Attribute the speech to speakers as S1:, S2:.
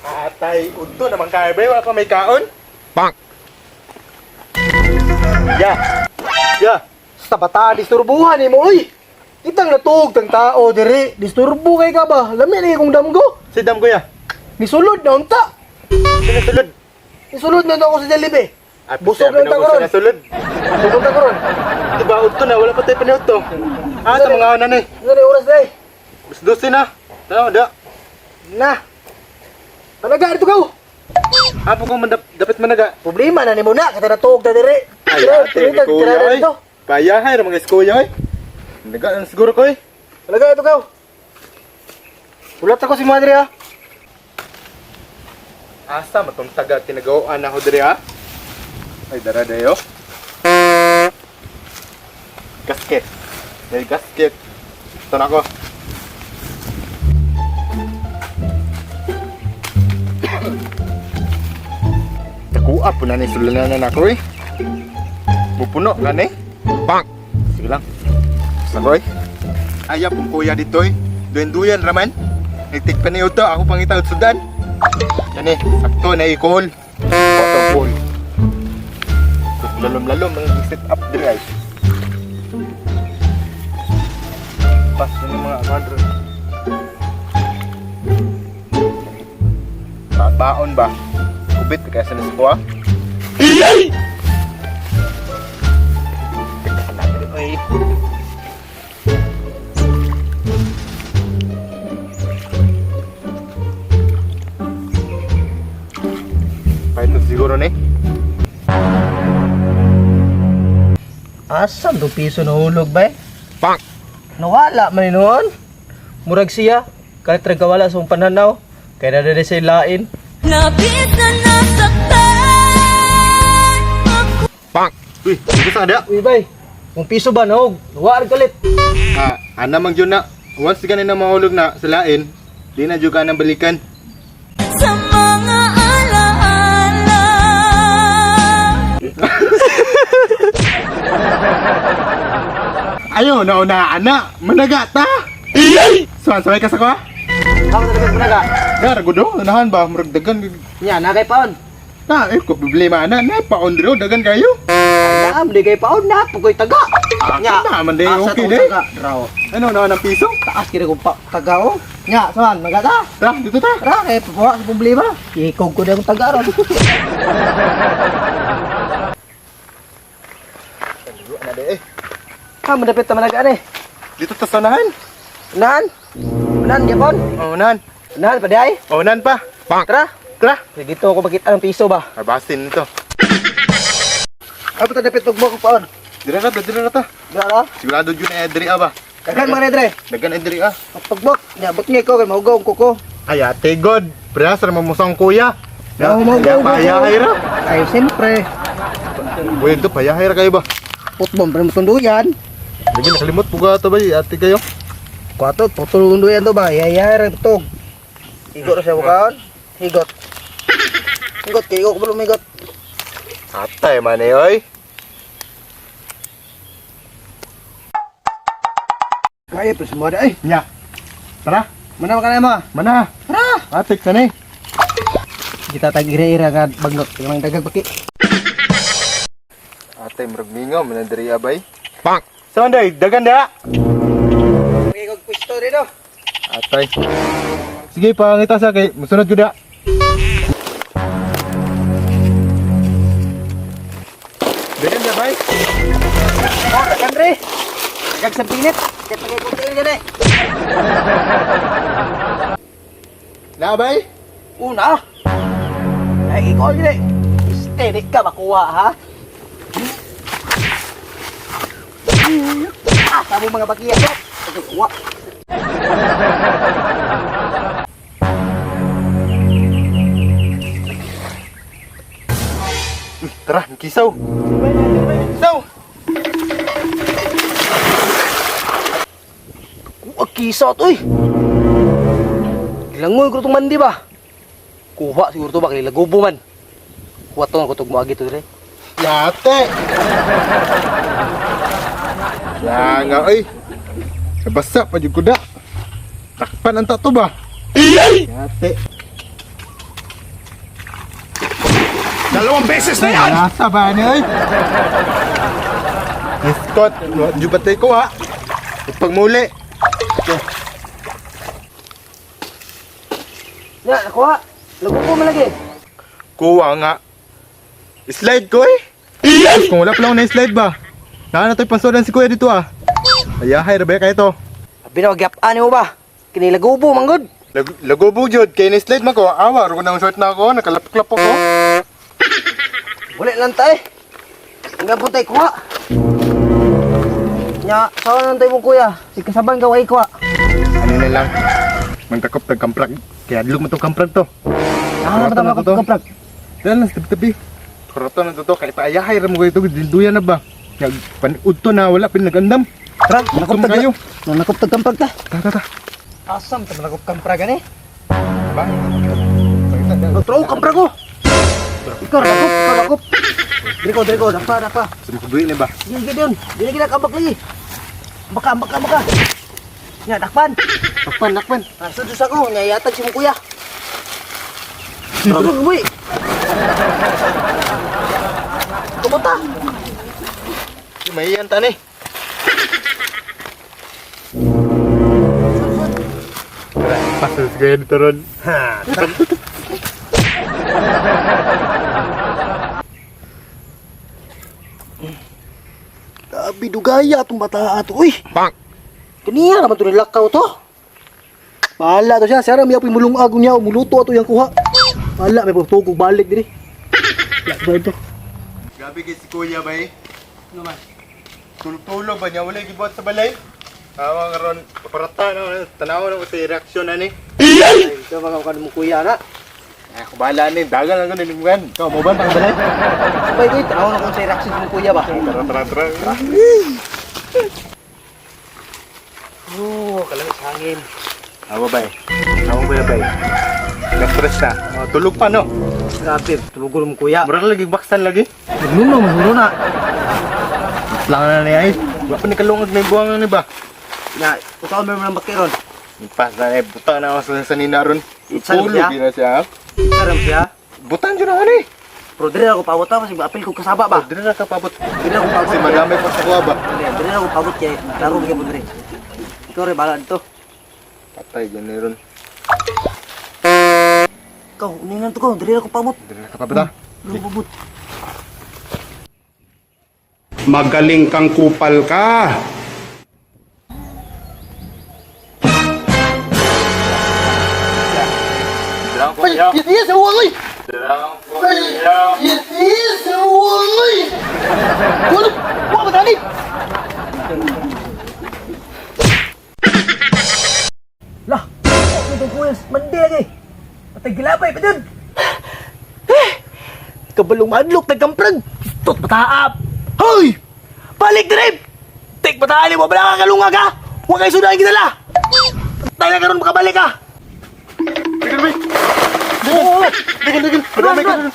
S1: Atay, udto naman kayo ba? Wala pa may kaon? Bang! Ya! Ya!
S2: Sa bata, disturbuhan ni mo, oy! Kitang natuog tang tao, dire. Disturbo kay ka ba? Lami na kong damgo.
S1: Si Dam kuya.
S2: Nisulod na unta.
S1: Sino sulod?
S2: Nisulod na ako sa Jollibee.
S1: Ah,
S2: Busog na unta karon.
S1: Na sulod.
S2: Busog na karon.
S1: Diba, udto na. Wala pa tayo paniod to. Ah, sa mga na eh.
S2: Ano na oras na eh?
S1: Mas 12 na. Tama, da.
S2: Na. Talaga, dito ka.
S1: Apo ko man dapat managa.
S2: Problema na ni mo na, kita natuog ta dire.
S1: Ay, ate, ni kuya ay.
S2: Dito.
S1: Payahay, mga kuya ay. Naga, ang siguro ko eh.
S2: Talaga, dito ka. Ulat ako si Madre ha.
S1: Asa, matong taga, tinagawaan ako diri ha. Ay, dara dayo. Gasket. May gasket. Ito na ako. Nakuha po na ni sulanan na ako eh. Mupuno ka ni. Bang! Sige lang. Sagoy. Ayaw pong kuya dito eh. Duyan-duyan raman. Nagtigpa ni Uto, ako pangita sudan. Yan eh, sakto na i-call. Waterfall. Lalom-lalom ang set up diri ay. Pas na ng mga kadro. Baon ba? Kubit kaya sa naskuha?
S2: Oy.
S1: Pahit siguro ni.
S2: Asam do piso nahulog ba eh?
S1: Bang!
S2: Nawala man ni noon. Murag siya, kahit nagkawala sa akong pananaw, kaya na rin siya lain.
S3: Labis na nasaktan ako.
S1: Bang! Uy, dito sa kada.
S2: Uy bay, kung piso ba nahog, nawala kalit.
S1: Ah, ana mang yun na. Once ganin na mahulog na sa lain, di na juga nang balikan.
S3: Sa mga alaala.
S1: Ayaw na una ana, managa ta. Suan sabay ka sa kwa?
S2: Ako talaga managa.
S1: Gara gudo, unahan ba murag dagan.
S2: Nya, na kay paon.
S1: Na, eh ko problema ana, na paon diri dagan kayo.
S2: Alam, di kay paon na, pukoy taga.
S1: Nya, na man di
S2: Asa
S1: okay
S2: tong
S1: di.
S2: taga? Draw.
S1: Ano na ang piso?
S2: Taas kira kong pa taga oh. Nya, saan maga ta?
S1: Tara, dito ta.
S2: Tara, kay papawa sa problema. Ikog ko na akong taga ron.
S1: Ana di eh.
S2: Ha, madapit ta managa ani.
S1: Dito ta sa unahan.
S2: Unahan. Unahan gyapon.
S1: Oh, unahan.
S2: Unahan pa di ay.
S1: Oh, unahan pa. Bang.
S2: Tara.
S1: Tara.
S2: Sige, dito ako makita ng piso ba.
S1: Abasin nito.
S2: Apa ta dapit tugmo ko paon?
S1: Dira ra, dira ra ta.
S2: Dira ra.
S1: Sigurado jud na diri ah ba.
S2: Daghan mga dre.
S1: Dagan ay diri ah.
S2: Pagtugmok, nya but ko kay mahugaw ang kuko.
S1: Ay ate god, prasa ra mamusang kuya.
S2: Oh, mahugaw.
S1: Payahay ra.
S2: Ay, siyempre.
S1: Uy, ito payahay ra kayo ba?
S2: Putbom pa mo tunduyan.
S1: Lagi nakalimot puga to ba ate kayo.
S2: Kwato, tutulong tunduyan to ba? Yayay ra tug. Igot ra siya bukaon. Higot. Higot kay ko lumigot.
S1: Atay man eh, oy.
S2: Kaya pa semua dah eh.
S1: Nya. Tara,
S2: Mana makan mo?
S1: mana?
S2: Tara.
S1: Atik na eh.
S2: Kita tag ira-ira nga banggok ng dagag baki.
S1: Ate, murag mingaw man diri abay. Bang. Saan day? Dagan da.
S2: Okay, kog pwesto dito.
S1: Atay. Sige, pangita sa kay musunod gud da. Dagan da bay.
S2: Oh, dagan re. Dagag sa pinit. Kaya pagay kog kayo gani.
S1: Na bay.
S2: Una. Ay, ikaw gani. Steady ka makuha ha. Ah, sabo mga bakiya ko. Kuha.
S1: Tara, kisaw. Kisaw.
S2: Kuha kisot uy. Gilangoy ko itong mandi ba? Kuha siguro to ba kay lagubo man. Kuha to ang kutog mo agi to dire.
S1: Yate. Ya nga oy. Nabasa pa jud ko da. Takpan ang tato ba? Yate.
S4: 2 beses na yan!
S1: Nasa ba ni oy? Scott, di ba tayo ko ha? Pagmuli.
S2: Ya, nakuha. Lagubo man lagi.
S1: Kuha nga. Slide ko eh. Kung wala pala akong na-slide ba? Naa na to'y pansodan si kuya dito ah. Ayahay, rabay kayo to.
S2: Abi na magyap-an mo ba? Kini lagubo man gud.
S1: Lagubo jud kay na-slide man ko. Awa, rugo nang short na ako, nakalapak-lap ako.
S2: Wala lang ta eh. Hanggang po tayo kuha. Nya, sawa lang tayo mong kuya. Si kasaban ka way kuha.
S1: Ano na lang. Magtakop tag kamprag. Kaya adlok mo tong kamprag to.
S2: Ah,
S1: Karatan na
S2: patama
S1: to.
S2: ka kaprag.
S1: Dahil lang sa tabi-tabi. Karatan na to to. Kaya paayahay ra mo kayo to. Dinduyan na ba? Kaya paniud to na wala pinagandam.
S2: Tara,
S1: Gutom kayo.
S2: Nanakop tag kamprag ta.
S1: Ta ta ta.
S2: Asam ta manakop kamprag ani?
S1: Ba? Pakita dahil.
S2: Tro kamprag ko. Ikaw nakop, ikaw nakop. Diri ko, diri ko, dakpa, dakpa.
S1: Sumukubuin na ba?
S2: Sige, sige yun. Dili gina kabak lagi. Baka, baka, baka. Nya, dakpan.
S1: Lakpan, lakpan.
S2: Ah, sudus ako, nya yatag si mong kuya. Tara, uwi. Kumuta?
S1: Mahiyan ta ni. Pasal sa kaya dito ron. Ha.
S2: Grabe, dugaya atong bata ato, uy.
S1: Bang!
S2: Kaniya naman to nilakaw to.
S5: Bahala to siya. Sara miya po'y mulungag niya. Muluto ato yung kuha. Bahala, may pagtugog balik diri. Wala ba ito?
S1: Gabi kay si Kuya bay. Naman. Tulog-tulog ba niya? Wala gibuhat sa balay. Awa karon parata na tanaw na ko sa reaksyon ani.
S2: Ay, ikaw mga mukha mong kuya na.
S1: Ay, ako bahala ni. Dagan lang ko nilingwan. Ikaw mo ba pang balay?
S2: Sabay ko, tanaw na kung sa reaction mong kuya ba.
S1: Tara, tara, tara.
S2: Oh, kalamit sa hangin.
S1: Awa bay. Awa bay bay. Na-stress na. Oh, tulog pa no.
S2: Grabe, tulugon mong kuya.
S1: Mura lagi baksan lagi.
S2: Nagnuno, masuro na.
S1: Lang na niya eh. Wa pa ni kalungag na buwangan ni ba?
S2: Nya, utaon mo naman bakiron.
S1: Pas na eh, buta na ako sa sanina ron.
S2: Saan
S1: Tulog
S2: siya?
S1: yun na siya.
S2: Karam siya.
S1: Butan yun ako ni.
S2: Pero diri ako pabot ta, masig apil ko kasaba ba.
S1: Dili na ka pabot.
S2: Diri ako pabot.
S1: Kasi madami pa sa kuha ba?
S2: Diri, diri ako pabot kay laro gyud mo diri. Ikaw rin bahala dito.
S1: Patay dyan ni ron.
S2: Ikaw, uningan to ko, diri ako pabot.
S1: Dili na ka pabot ah.
S2: Diri ako pabot.
S4: Magaling kang kupal ka.
S5: Ay, yes, yes, uwang oy! Ay, yes, yes, uwang oy! Wala, wala ba tani?
S2: Lah, ano itong kuya? Mandi lagi. Patay gilabay pa dun. Eh, kabalong madlok, nagkamprag. Tot pataap. Hoy! Balik dire! Tek pataan mo, wala ka kalungag ha! Huwag kayo sudahin kinala! Tayo na karon makabalik ha!
S1: Dagan, bay!
S2: Oo!
S1: Dagan, dagan! Madami ka ron!